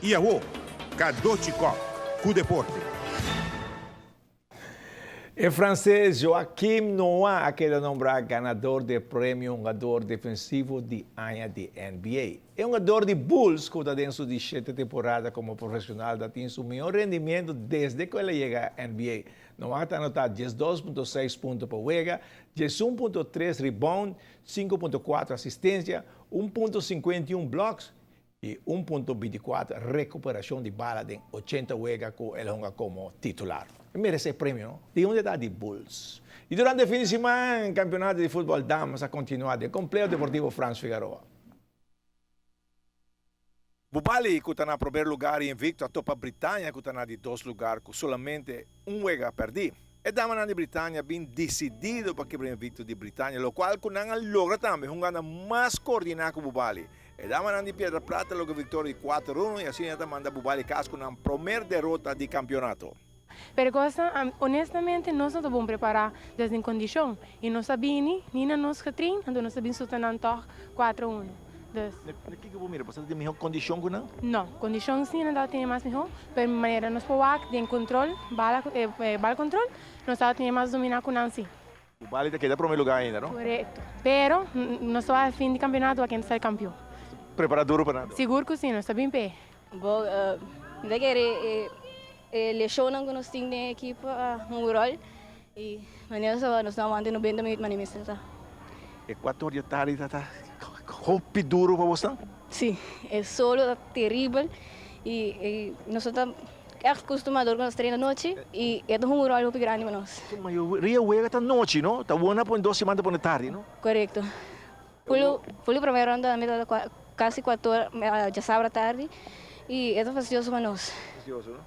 Y awo, Cadochi Kock cu deporte. E frances Joakim Noah a keda nombra ganador di e premio hungador defensivo di aña di NBA. E hungador di Bulls, cu ta den su di shete temporada como profesional, ta tin su mihor rendimiento desde cu el a yega NBA. Noah ta anota 12.6 punto pa wega, 11.3 rebound, 5.4 asistencia, 1.51 blocks y 1.24 recuperacion di bala den 80 wega cu el a hunga como titular. E merece e premio, no? Di unda ta di Bulls. Y durante fin di siman, campeonato di futbol damas a continua den Compleho Deportivo Frans Figaroa. Bubali, cu ta na promer lugar y invicto, a topa Britannia, cu ta na di dos lugar cu solamente un wega perdi. E damanan di Britannia bin decidido pa kebra invicto di Britannia, locual cu nan a logra tambe hungando mas coordina cu Bubali. E damanan di Piedra Plata logra victoria di 4-1 y asina ta manda Bubali cas cu nan promer derota di campeonato. Pero cosa, honestamente, nos no ta bon prepara desde en condicion. Y nos a bini, ni na nos getrain, anto nos a bin suta nan toch 4-1. Dus. Kico bo mira? Bo ta den miho condicion cu nan? No, condicion si nan tabata tene mas miho, pero manera nos por wak den control, bala, bal control, nos tabata tene mas domina cu nan si. Bubali ta keda prome lugar ainda, no? Correcto. Pero nos ta wak fin di campeonato wak ken ta sali campeon. Prepara duro pa nan? Sigur cu si, nos ta bin p'e. Bo, mi ta kere e lesionnan cu nos tin den e ekipo a hunga rol y manera sa nos no aguanta 90 minuut manera mester ta. E 4 or di atardi ta ta hopi duro pa bosnan? Si, e solo ta teribel y nos no ta echt costuma dor cu nos traina nochi y e ta hunga un rol hopi grandi pa nos. E mayoria wega ta nochi, no? Ta wona pone dos siman ta pone tardi, no? Corecto. Pulu prome ronda mi ta casi 4 or djasabra tardi y e ta fastidioso pa nos. Fastidioso, no?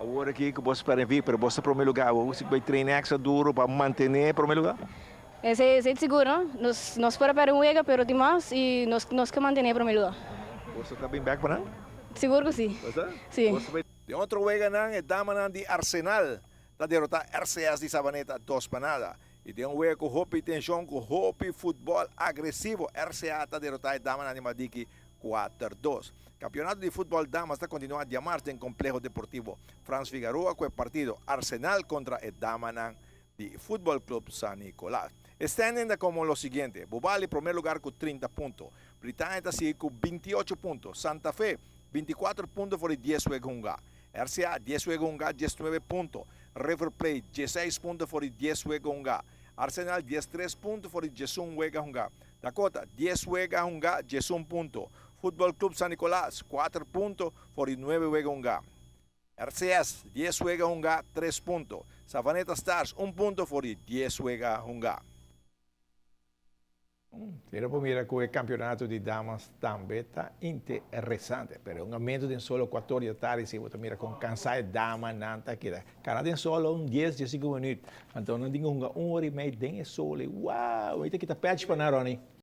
Awor aki cu bo spera en pero bo ta prome lugar awor, bo bay train extra duro pa mantene prome lugar? Esey ta sigur, no? Nos por a perde un wega, pero tin mas y nos ke mantene prome lugar. Bo ta bin bek pa nan? Sigur cu si. Bo ta? Si. Den otro weganan e damanan di Arsenal ta derota RCS di Sabaneta 2-0. Y den un wega cu hopi tension, cu hopi futbol agresivo, RCA ta derota e damanan di Madiki 4-2. Campeonato di futbol damas ta continua diamars den Compleho Deportivo Frans Figaroa cu e partido Arsenal contra e damanan di Futbol Club San Nicolas. E standing ta como lo siguiente: Bubali primer lugar cu 30 punto, Britannia ta sigui cu 28 punto, Santa Fe 24 punto for di 10 wega hunga, RCA 10 wega hunga, 19 punto, River Plate 16 punto for di 10 wega hunga, Arsenal 13 punto for di 11 wega hunga, Dakota 10 wega hunga, 11 punto, Futbol Club San Nicolas 4 punto for di 9 wega hunga, RCS 10 wega hunga, 3 punto, Savaneta Stars 1 punto for di 10 wega hunga. Pero por mira cu e campeonato di damas tambe ta interesante. Pero un aumento den solo 4 di atardi, si bo ta mira con cansa e damanan ta keda. Cana den solo un 10, 15 minuut. Anto nan tin cu hunga un ora y mei den e solo. Wow! Ahorita kita patch pa nan, Ronnie.